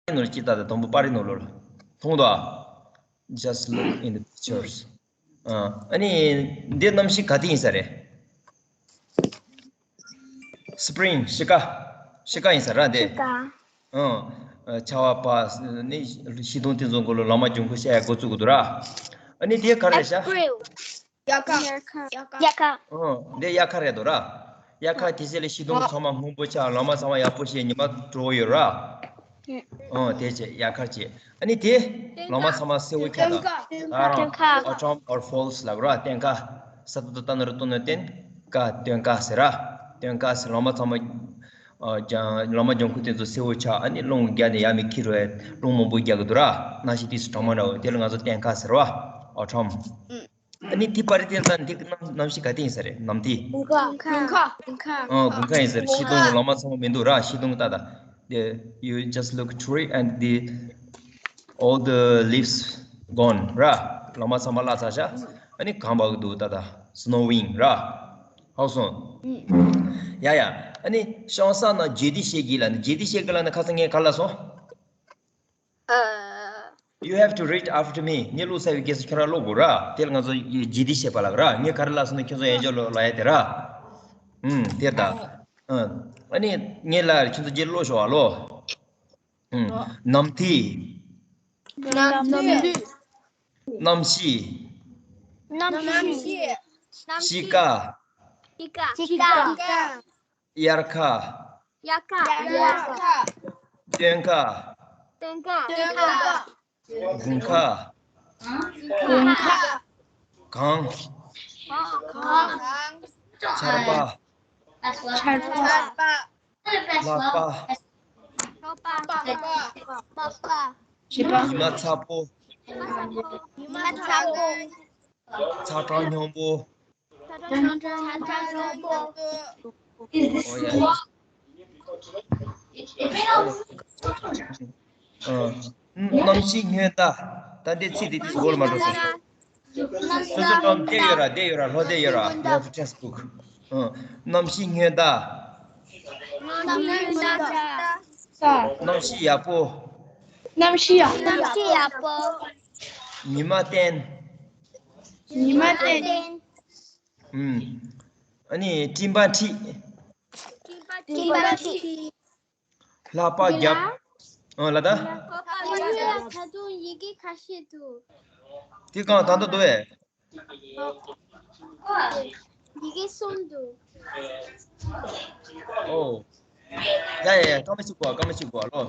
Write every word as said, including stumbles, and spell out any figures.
རི་ནོར་ཅི་ལྟ་དང་དང་པོ་པ་རི་ནོར་ལོ་ལ། མཐོང་དོ་ཨ། Just look in the pictures. ཨ་ཨ་ནི་འདི་གནམ་གཤིས་ག་དེ་ཡིན་ས་རེད། Spring། ཤི་ཀ་ཤི་ཀ་ཡིན་ས་ར་དེ། ཤི་ཀ་ཨ་ཆར་པ་བབས་ནི་ཤིང་སྡོང་དེ་ཚོ་མགོ་ལ་ལོ་མ་ལྗང་ཁུ་ཤར་ཡ་འགོ་བཙུགས་གི་འདུག་ར། ཨ་ནི་དེ་ག་རེད་ཤག April. དབྱར་ཁ། དབྱར་ཁ། ཨ་འདི་དབྱར་ཁ་རེད་འདུག་ར། དབྱར་ཁ་དེ་ཚེ་ལ་ཤིང་སྡོང་ཚང་མ་སྔོན་པོ་ཆགས། ལོ་མ་ཚང་མ་ཡག་པོ་བྱས། ཉི་མ་དྲོ་པོ་ཡོད་ར། ཨོ་དེ་བྱས་དབྱར་ཁ་བྱས། ཨ་ནི་དེ་ལོ་མ་ཚང་མ་སེར་པོ་ཆགས་དང་། ད་རང་སྟོན་ཁ། Autumn or falls ལབ་ར། སྟོན་ཁ། ས་ཏ་བཏགས་སྟ་ན་རོ་སྟོ་ན་སྟོན། ཁ། སྟོན་ཁ་ཟེར་ར། སྟོན་ཁ་ཟེར། ལོ་མ་ཚང་མ་ཨ་ལོ་མ་ལྗང་ཁུ་དེ་ཚོ་སེར་པོ་ཆགས། ཨ་ནི་རླུང་རྒྱག་ནས་ཡར་མར་འཁྱེར་རོ། རླུང་མང་པོ་རྒྱག་གི་འདུག་ར། གནམ་གཤིས་དེ་ཚོ་གྲང་མོ་འདྲ་བོ་དེ་ལ་ང་ཚོ་སྟོན་ཁ་ཟེར་བ། Autumn། ཨ་ནི་དེ་པར་དེ་ལ་འདི་གནམ་གནམ་གཤིས་ག་དེ་ཡིན་ས་རེད། ནམ་དེ། དགུན་ཁ། དགུན་ཁ། དགུན་ཁ། ཨ་དགུན་ཁ་ཡིན་ས་རེད། ཤིང་སྡོང་ལོ་མ་ཚང་མ་མི་འདུག་ར། ཤིང་སྡོང་ལྟ་ད། The- you just look tree and the all the leaves gone ར། ལོ་མ་ཚང་མ་བརླག་ཚར་ཤག་ཨ་ནི་གངས་བབས་ཀྱི་འདུག་ད་ད། Snowing ར། ཧ་གོ་སོང་། ཡ་ཡ། ཨ་ནི་ཤོང་ས་ན་རྗེས་འདེད་བྱེད་ཀྱི་ལ་ནི། རྗེས་འདེད་བྱེད་ཀྱི་ལ་ནི་ཁ་སང་ངས་ག་ལ་སོང་། You have to read after me. ངས་ཀློག་ཚར་བའི་རྗེས་སུ་ཁྱོད་རང་ཀློག་དགོས་ར། དེ་ལ་ང་ཚོ་རྗེས་འདེད་བྱེད་པ་ལབ་ར། ངས་ག་རེ་ལབ་སོང་ན་ཁྱོད་ཚོ་ཡན་ཆད་ཀློག་ལབ་ཡ་དེ་ར། ཨུམ་དེ་ལྟ། ཨ་ནི་ངས་ལབ་ཁྱོད་ཚོ་རྗེས་ཀློག་ཤོག་ཨ་ལོ། ཨུམ། ནམ་དུས། ནམ་དུས། གནམ་གཤིས། གནམ་གཤིས། གཤིས་ཀ། གཤིས་ཀ། གཤིས་ཀ། དབྱར་ཁ། དབྱར་ཁ། དབྱར་ཁ། སྟོན་ཁ། སྟོན་ཁ། དགུན་ཁ། དགུན་ཁ། གངས། གངས། ཆར་པ། ཆར་པ། ལྷགས་པ། ལྷགས་པ། ལྷགས་པ། ཉི་མ་ཚ་པོ། ཉི་མ་ཚ་པོ། ཚ་གྲང་སྙོམས་པོ། ཚ་གྲང་སྙོམས་པོ། ཨོ་ཡ། ཨ། གནམ་གཤིས་སྔོན་བརྡ། ད་འདི་ཚིག་འདི་འདི་གོ་ལ་མ་འགྲོ་སོང་། སོ་སོ་སྒྲོམ་བསྡད་ཡོད་ར། བསྡད་ཡོད་ར། ལྷོད་བསྡད་ཡོད་ར། You have textbook. ཨ། གནམ་གཤིས་སྔོན་བརྡ། གནམ་གཤིས་སྔོན་བརྡ། གནམ་གཤིས་ཡག་པོ། གནམ་གཤིས་ཡག་པོ། གནམ་གཤིས་ཡག་པོ། ཉི་མ་བསྟན། ཉི་མ་བསྟན། ཨུམ། ཨ་ནི་སྤྲིན་པ་འཁྲིགས། སྤྲིན་པ་འཁྲིགས། ལྷགས་པ་བརྒྱབ། ཨ་ལ་ད། ད་དུང་ཡི་གེ་ཁ་ཤས་འདུག་དེ་གང་ད་ལྟ་འདུག་བས། ཡི་གེ་གསུམ་འདུག་ཨོ། ཡ་ཡ་ཡ། སྐར་མ་གཅིག་གོ། སྐར་མ་གཅིག་གོ་ལོ།